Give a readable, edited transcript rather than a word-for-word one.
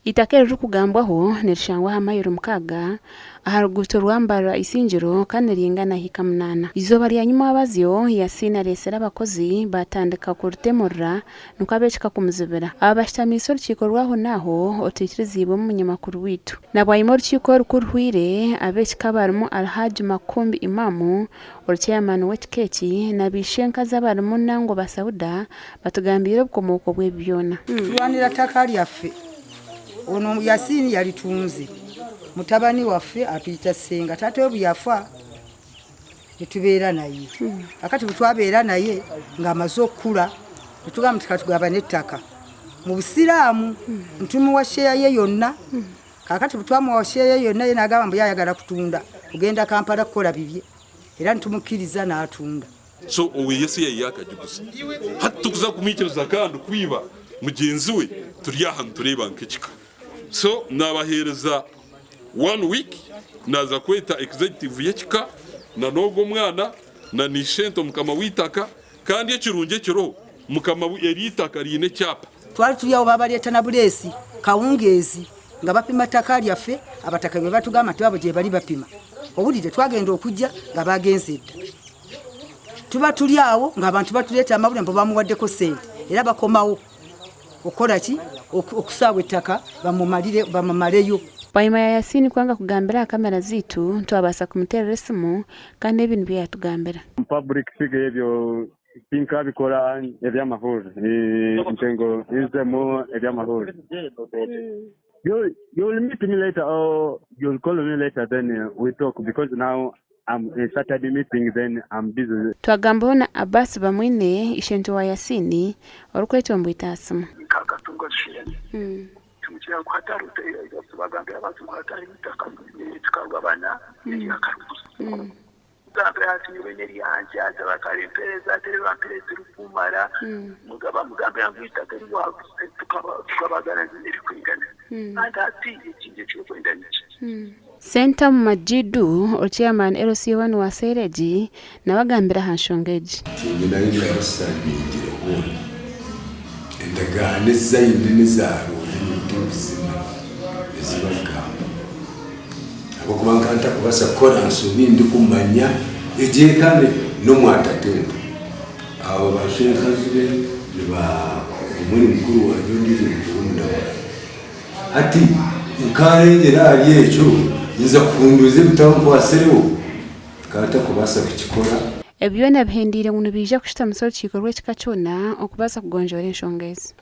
Eitaka eririkugambwaho nirishangwa aha mayiro mukaaga aha ruguuto rwa Mbarara Isingiro kandi niringana hiika munaana. Eizooba rya nyimwabazyo, Yasin areetsire abakozi baatandika kuritemurira nikwo ab'ekika kumuzibira. Aba bashutamiise orukiiko rw'ahonaaho orutaikiriziibwemu munyamakuru waitu. Na bwanyima orukiiko oru ku ruhweire, ab'ekika abarimu Alhaji Makumbi Imamu, ori chairman w'ekika eki na baishenkazi abarimu Nangwa Basauda batugambiire obukomooko bw'ebi byona. Tulwanira ttaka lyaffe. Ono Yasin yalitunze mutabani waffe atuyita ssenga taata we bweyafa netubeera naye kakati bwetwabeera naye nga amaze okukula netugamba nti katugabane ettaka mu busiraamu ntumuwa share ye yonna kakati bwetwamuwa share ye yonna ye nagamba mbu ye ayagala kutunda kugenda Kampala kukola bibye era nitumukiriza natunda. So owe Yesu yaiha akagiguza. Hati tukuza kumwikiriza kandi kwiba mugyenzi we turi aha nitureeba nk'ekika. So nabaheereza one week naaza kweta executive y'ekika na n'ogwo omwana na n'ishento mukama w'eitaka kandi ekirungi ekiriho mukama eri eitaka riine ekyapa. Twari turi aho babareeta na bureesi kawungeezi nga bapima ttaka lyaffe, abataka bebatugamba nti abo gyebali bapima. Owulire twagenda okujja nga bagenze dda. Tuba turi awo nga abantu batureeta amawulire mbu bamuwaddeko sente era bakomawo okukola ki okusaawa ettaka bamumalire bamumaleyo. Bwanyima ya Yasin kwanga kugambira aha kamera zaitu, twabaasa kumuteerera esimu kandi ebi nibyo yaatugambira. Public figure ebyo tinkabikora ebyamahurire ntengo nzemu ebyamahurire you will meet me later or you'll call me later then we talk because now I'm in Saturday meeting then I'm busy. Twagambaho na Abbas Bamwine, ishento wa Yasin, orikwetomboita aha simu. Nkakatunga shente tumukira ngu hatariho bagambira abantu ngu hatariho itaka tukagabana eryakaruguza mugambira ati nyowe neryangye haza bakarimpereza ati bampereza tirikumara bamugambira ngu itaka eri waguze tukabagana ririkwingana kandi hati ekindi eki orikwenda niki. Sentamu Majidu, ori Chairman LC1 wa seera egi nawe agambire aha nshonga egi. Tiinyine ahi ndabasaningyire hoona. Endagaano ezi aine n'eza Ruhanga ebintu ebizima ezi barikugamba. Ahabw'okuba nkaba ntakubaasa kukora nshobi ndikumanya egyo eka n'omwatatento. Abo bashwenkazi be niba omwe ni mukuru wangye ondiijo ni murumuna wangye. Hati nkaarengyera ahari ekyo, nyinza kuhunduuza ebitabo nkwatsireho? Nkaba ntakubaasa kukikora. Ebi byona bihendeire ngu nibaija kushutamisa orukiiko rw'ekika kyona okubaasa kugonjoora enshonga ezi.